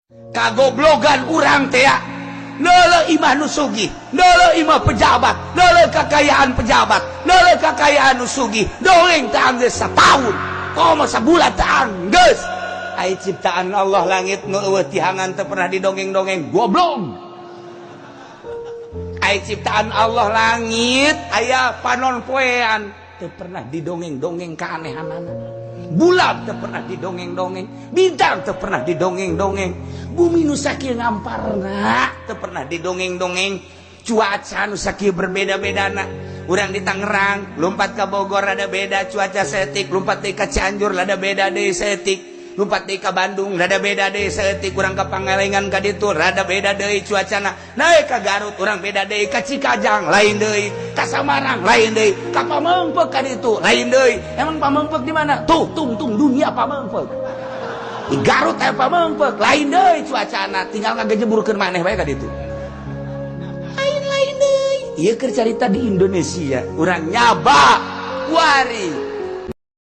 Kagoblogan urang teh neuleuh imah nu sugih, neuleuh imah pejabat, neuleuh kekayaan pejabat, neuleuh kekayaan nu sugih. Dongeng teh anggeus satahun, komo sabulan teh anggeus. Ai ciptaan Allah langit nu euweuh tihangan teu pernah didongeng-dongeng, goblok. Ai ciptaan Allah langit aya panon poean teu pernah didongeng-dongeng keanehanana. Bulan teu pernah didongeng-dongeng, bintang teu pernah didongeng-dongeng, bumi nu sakieu ngamparna teu pernah didongeng-dongeng, cuaca nu sakieu berbeda-bedana. Urang di Tangerang lompat ke Bogor ada beda cuaca saeutik, lompat deui ka Cianjur ada beda deui saeutik, lompat deui ka Bandung rada beda deui saeutik, urang ka Pangalengan ka ditu rada beda deui cuacana, naik ka Garut urang beda deui, ka Cikajang lain deui, ka Samarang lain deui, ka Pameungpeuk ka ditu lain deui. Emang Pameungpeuk di mana tuh? Tungtung dunia Pameungpeuk. Di Garut aya Pameungpeuk, lain deui cuacana, tinggal ngagejeburkeun maneh bae ka ditu, lain-lain deui. Ieu keur carita di Indonesia. Urang nyaba wari.